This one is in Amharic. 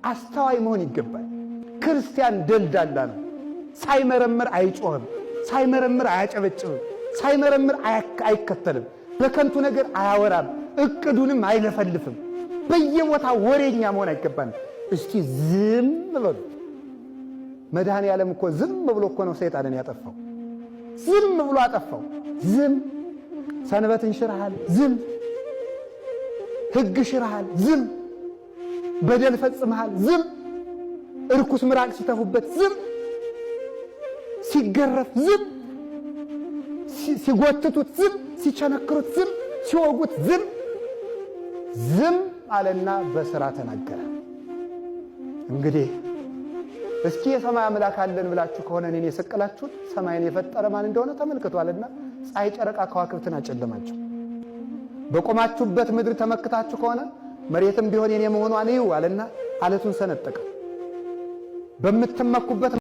አስተዋይ መሆን ይገባል። ክርስቲያን ደልዳላ ነው። ሳይመረምር አይጮህም፣ ሳይመረምር አያጨበጭብም፣ ሳይመረምር አይከተልም፣ በከንቱ ነገር አያወራም፣ እቅዱንም አይለፈልፍም። በየቦታው ወሬኛ መሆን አይገባንም። እስቲ ዝም በሉ። መድኃኔ ዓለም እኮ ዝም ብሎ እኮ ነው ሰይጣንን ያጠፋው። ዝም ብሎ አጠፋው። ዝም ሰንበትን ሽርሃል፣ ዝም ሕግ ሽርሃል፣ ዝም በደል ፈጽመሃል፣ ዝም እርኩስ ምራቅ ሲተፉበት፣ ዝም ሲገረፍ፣ ዝም ሲጎትቱት፣ ዝም ሲቸነክሩት፣ ዝም ሲወጉት፣ ዝም ዝም አለና በስራ ተናገረ። እንግዲህ እስኪ የሰማይ አምላክ አለን ብላችሁ ከሆነ እኔን የሰቀላችሁት ሰማይን የፈጠረ ማን እንደሆነ ተመልክቷልና ፀሐይ፣ ጨረቃ፣ ከዋክብትን አጨለማቸው። በቆማችሁበት ምድር ተመክታችሁ ከሆነ መሬትም ቢሆን የኔ መሆኗን እዩ አለና አለቱን ሰነጠቀ። በምትመኩበት